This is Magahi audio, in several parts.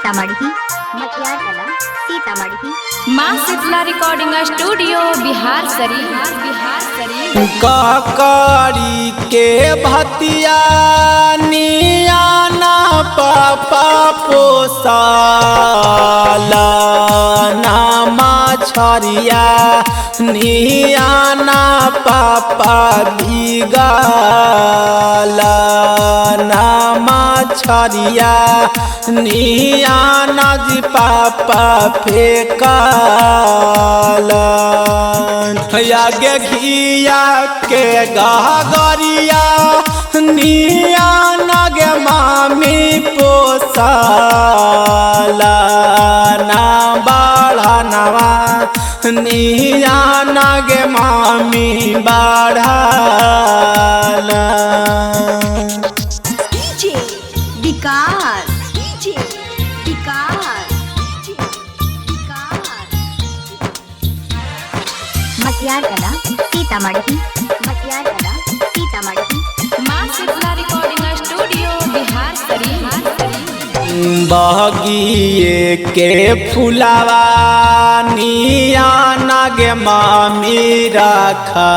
सीतामढ़ी मटियार सीतामढ़ी। माँ शीतला रिकॉर्डिंग स्टूडियो बिहार शरीफ, बिहार शरीफ। ककड़ी के भतिया नियाना पापा पोसाला नामा छरिया नियाना पापा भीगाला नामा छरिया नियाना जी पापा फेकाला आगे घिया के गहगरिया नियाना गे मामी पोसाला ना बाढ़नवा नियाना गे मामी बाढ़ाला। DJ Vikas, DJ Vikas, DJ Vikas. Matiyar Sitamarhi, Matiyar Sitamarhi. माँ शीतला रिकॉर्डिंग स्टूडियो बिहार शरीफ। बहगिए के फुलावा नियाना गे मामी रखा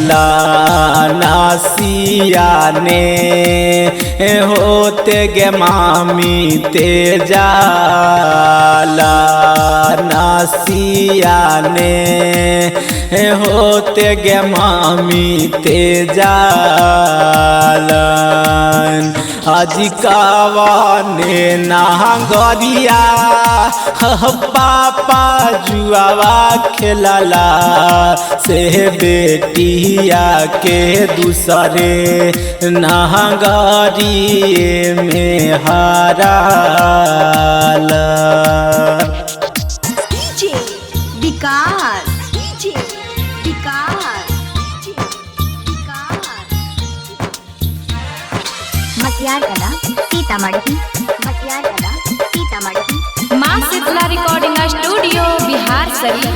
लाना सियाने होते गे मामी ते जाला नासियाने होते गे मामी ते जाला। आज कावाने नांगरिया पापा जुआवा खेलला से बेटिया के दूसरे नांगरिए में हाराला। DJ Vikas, DJ Vikas, DJ Vikas. Matiyar Sitamarhi, Matiyar Sitamarhi. माँ Sheetla recording studio Bihar Sharif.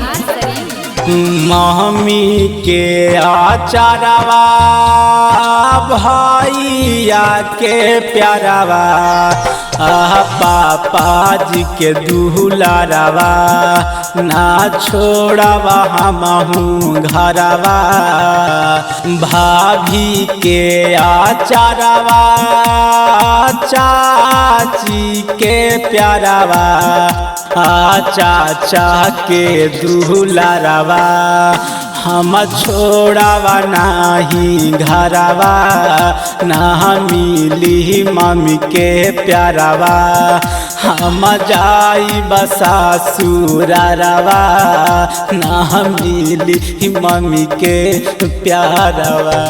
Mummy के आचारवा भैया के प्यारवा पापा जी के दुलारवा ना छोड़वा हमहू घरवा। भाभी के आचारवा चाची के प्यारवा चाचा के दुलारवा हम छोड़ावा नाही घरवा ना मिली मम्मी के प्यारवा हम जाई बसा सुरवा ना मिली मम्मी के प्यारवा।